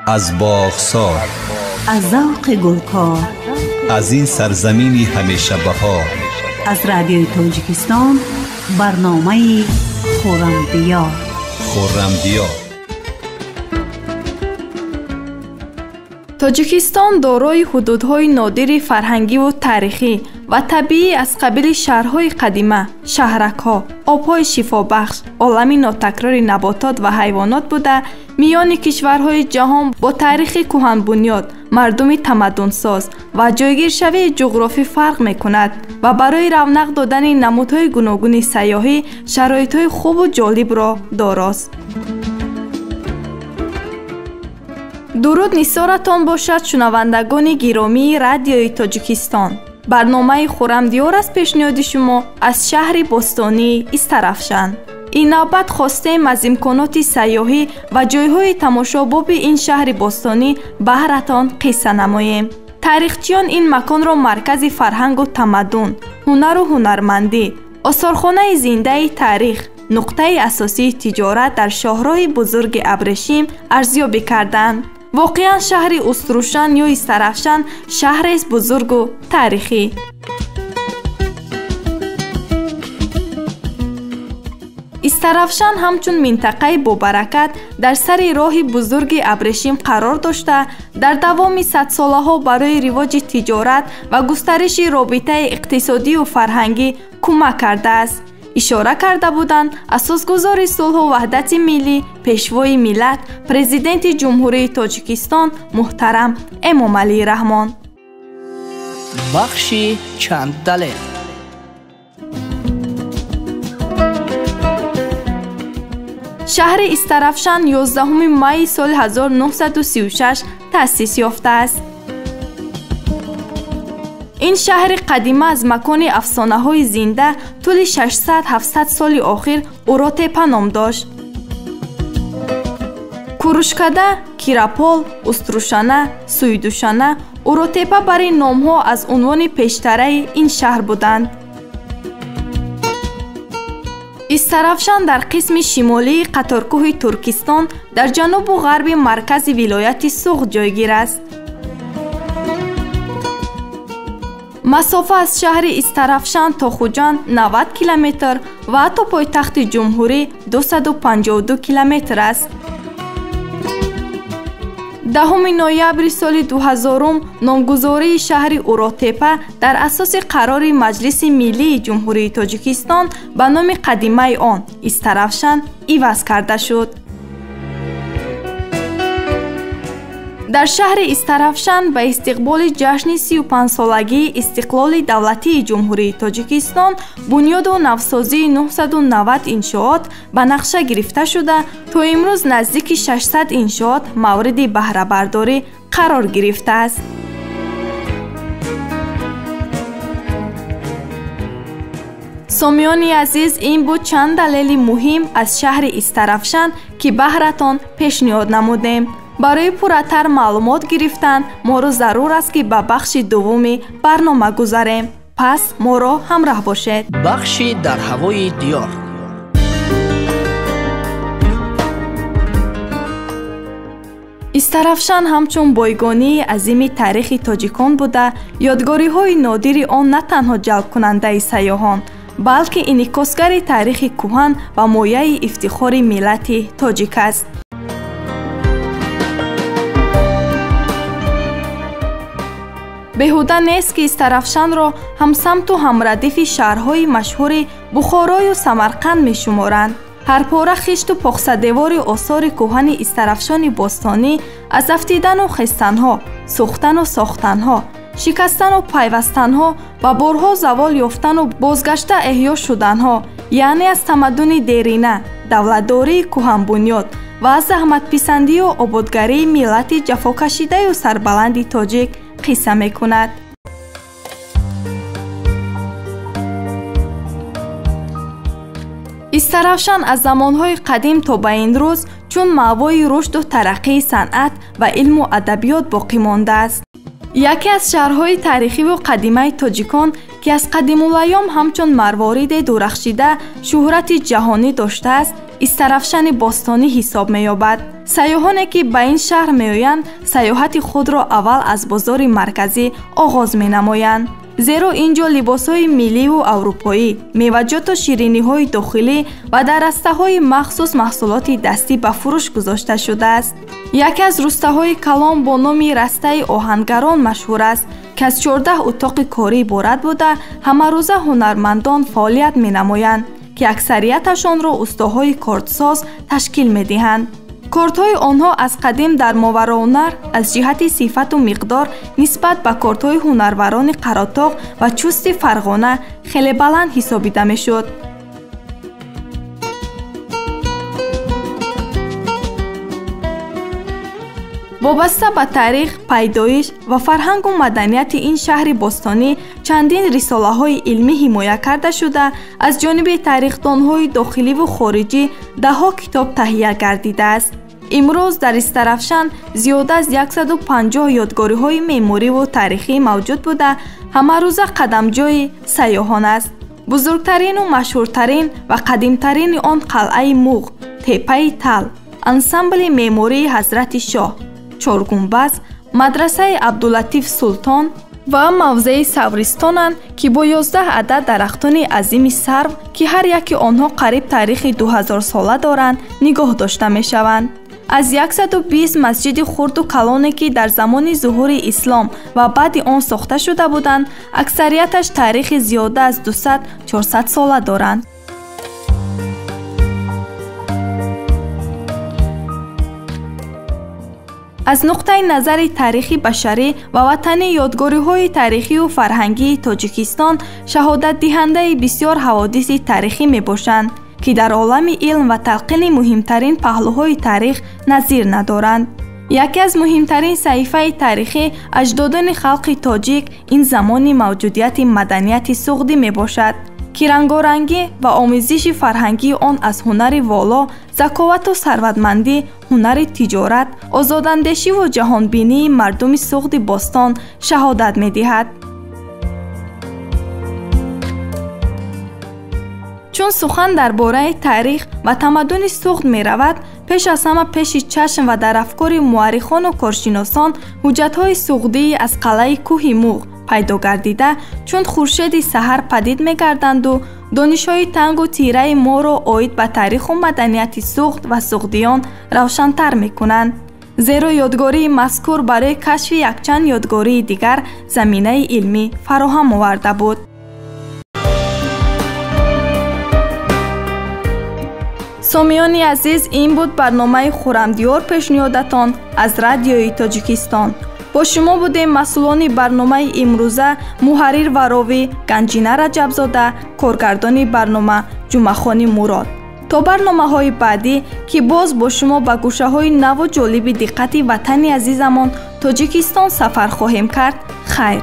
Аз боғсор, аз завқи гулкор, аз ин сарзамини ҳамеша баҳор, аз радиои Тоҷикистон барномаи Хуррамдиёр. Хуррамдиёр. Тоҷикистон дорои ҳудудҳои нодири фарҳангиву таърихӣ ва табиӣ аз қабили шаҳрҳои қадима, шаҳракҳо, обҳои шифобахш, олами нотакрори наботот ва ҳайвонот буда, миёни кишварҳои ҷаҳон бо таърихи кӯҳанбунёд, мардуми тамаддунсоз ва ҷойгиршавии ҷуғрофӣ фарқ мекунад ва барои равнақ додани намудҳои гуногуни сайёҳӣ шароитҳои хубу ҷолибро дорост. Дуруд нисоратон бошад, шунавандагони гиромии радиои Тоҷикистон. Барномаи Хуррамдиёр аст пешниҳоди шумо аз шаҳри бостонии Истарафшан. Ин навбат хостем аз имконоти сайёҳӣ ва ҷойҳои тамошобоби ин шаҳри бостонӣ баҳратон қисса намоем. Таърихчиён ин маконро маркази фарҳангу тамаддун, ҳунару ҳунармандӣ, осорхонаи зиндаи таърих, нуқтаи асосии тиҷорат дар шоҳроҳи бузурги Абрешим арзёбӣ карданд. Воқеан шаҳри Уструшан ё Истарафшан шаҳрест бузургу таърихӣ. Истарафшан ҳамчун минтақаи бобаракат дар сари роҳи бузурги Абрешим қарор дошта, дар давоми садсолаҳо барои ривоҷи тиҷорат ва густариши робитаи иқтисодию фарҳангӣ кӯмак кардааст. Ишора карда буданд асосгузори сулҳу ваҳдати миллӣ, пешвои миллат, президенти Ҷумҳурии Тоҷикистон муҳтарам Эмомалӣ Раҳмон. Бахши чанд далел. Шаҳри Истарафшан 11 майи соли 1936 таъсис ёфтааст. Ин шаҳри қадима аз макони афсонаҳои зинда тӯли 600-700 соли охир Уротепа ном дошт. Курушкада, Кирапол, Уструшана, Суйдушана, Уротепа бар ин номҳо аз унвони пештараи ин шаҳр буданд. Истарафшан дар қисми шимолии қаторкӯҳи Туркистон дар ҷанубу ғарби маркази вилояти Суғд ҷойгир аст. Масофа аз шаҳри Истарафшан то Хуҷанд 90 километр ва ҳатто пойтахти ҷумҳурӣ 252 километр аст. 10 ноябри соли 2000 номгузории шаҳри Уротепа дар асоси қарори Маҷлиси Миллии Ҷумҳурии Тоҷикистон ба номи қадимаи он Истарафшан иваз карда шуд. Дар шаҳри Истарафшан ба истиқболи ҷашни 35-солагии истиқлоли давлатии Ҷумҳурии Тоҷикистон бунёду навсозии 990 иншоот ба нақша гирифта шуда, то имрӯз наздики 600 иншоот мавриди баҳрабардорӣ қарор гирифтааст. Сомиёни азиз, ин буд чанд далели муҳим аз шаҳри Истарафшан, ки баҳратон пешниҳод намудем. Барои пурратар маълумот гирифтан моро зарур аст, ки ба бахши дуввуми барнома гузарем. Пас моро ҳамроҳ бошед. Бахши дар ҳавои диёр. Истарафшан ҳамчун бойгонии азими таърихи тоҷикон буда, ёдгориҳои нодири он на танҳо ҷалбкунандаи сайёҳон, балки инъикосгари таърихи кӯҳан ва мояи ифтихори миллати тоҷик аст. Беҳуда нест, ки Истарафшанро ҳамсамту ҳамрадифи шаҳрҳои машҳури Бухорою Самарқанд мешуморанд. Ҳар пора хишту поқсадевори осори кӯҳани Истарафшони бостонӣ аз афтидану хестанҳо, сӯхтану сохтанҳо, шикастану пайвастанҳо ва борҳо завол ёфтану бозгашта эҳё шуданҳо, яъне аз тамаддуни дерина, давлатдории кӯҳанбунёд ва аз заҳматписандию ободгарии миллати ҷафокашидаю сарбаланди тоҷик қисса мекунад. Истарафшан аз замонҳои қадим то ба ин рӯз чун маъвои рушду тараққии санъат ва илму адабиёт боқӣ мондааст. Яке аз шаҳрҳои таърихиву қадимаи тоҷикон, ки аз қадимулайём ҳамчун марвориде дурахшида шӯҳрати ҷаҳонӣ доштааст, Истарафшани бостонӣ ҳисоб меёбад. Сайёҳоне ки ба ин шаҳр меоянд, сайёҳати худро аввал аз бозори марказӣ оғоз менамоянд. Зеро ин ҷо либосҳои милливу аврупоӣ, меваҷоту шириниҳои дохилӣ ва дар растаҳои махсус маҳсулоти дастӣ ба фурӯш гузошта шудааст. Яке аз рустаҳои калон бо номи растаи оҳангарон машҳур аст, ки аз 14 утоқи корӣ иборат буда, ҳамарӯза ҳунармандон фаъолият менамоянд, ки аксарияташонро устоҳои кордсоз ташкил медиҳанд. Кордҳои онҳо аз қадим дар Мовароуннаҳр аз ҷиҳати сифату миқдор нисбат ба кордҳои ҳунарварони Қаротоғ ва Чусти Фарғона хеле баланд ҳисобида мешуд. Вобаста ба таърих, пайдоиш ва фарҳангу маданияти ин шаҳри бостонӣ чандин рисолаҳои илмӣ ҳимоя карда шуда, аз ҷониби таърихдонҳои дохиливу хориҷӣ даҳҳо китоб таҳия гардидааст. Имрӯз дар Истарафшан зиёда аз 150 ёдгориҳои меъмориву таърихӣ мавҷуд буда, ҳамарӯза қадамҷои сайёҳон аст. Бузургтарину машҳуртарин ва қадимтарини он қалъаи Муғ, теппаи Тал, ансамбли меъмории Ҳазрати Шоҳ, Чоргумбаз, мадрасаи Абдулатиф Султон ва мавзеи Савристонанд, ки бо 11 адад дарахтони азими сарв, ки ҳар яки онҳо қариб таърихи 2000 сола доранд, нигоҳ дошта мешаванд. Аз 120 масҷиди хурду калоне, ки дар замони зуҳури ислом ва баъди он сохта шуда буданд, аксарияташ таърихи зиёда аз 200-400 сола доранд. Аз нуқтаи назари таърихи башарӣ ва ватанӣ ёдгориҳои таърихию фарҳангии Тоҷикистон шаҳодатдиҳандаи бисёр ҳаводиси таърихӣ мебошанд, ки дар олами илм ва талқини муҳимтарин паҳлӯҳои таърих назир надоранд. Яке аз муҳимтарин саҳифаи таърихӣ аҷдодони халқи тоҷик ин замони мавҷудияти маданияти суғдӣ мебошад, ки рангорангӣ ва омезиши фарҳангии он аз ҳунари воло, заковату сарватмандӣ, ҳунари тиҷорат, озодандешиву ҷаҳонбинии мардуми суғди бостон шаҳодат медиҳад. Чун сухан дар бораи таърих ва тамаддуни суғд меравад, пеш аз ҳама пеши чашм ва дар афкори муаррихону коршиносон ҳуҷҷатҳои суғдии аз қалъаи кӯҳи Муғ пайдо гардида, чун хуршеди саҳар падид мегарданду донишҳои тангу тираи моро оид ба таъриху маданияти суғд ва суғдиён равшантар мекунанд. Зеро ёдгории мазкур барои кашфи якчанд ёдгории дигар заминаи илмӣ фароҳам оварда буд. Сомиёни азиз, ин буд барномаи Хуррамдиёр пешниҳодатон аз радиои Тоҷикистон. Бо шумо будем масъулони барномаи имрӯза муҳаррир ва ровӣ Ганҷина Раҷабзода, коргардони барнома Ҷумъахони Мурод. То барномаҳои баъдӣ, ки боз бо шумо ба гӯшаҳои наву ҷолиби диққати ватани азизамон Тоҷикистон сафар хоҳем кард, хайр.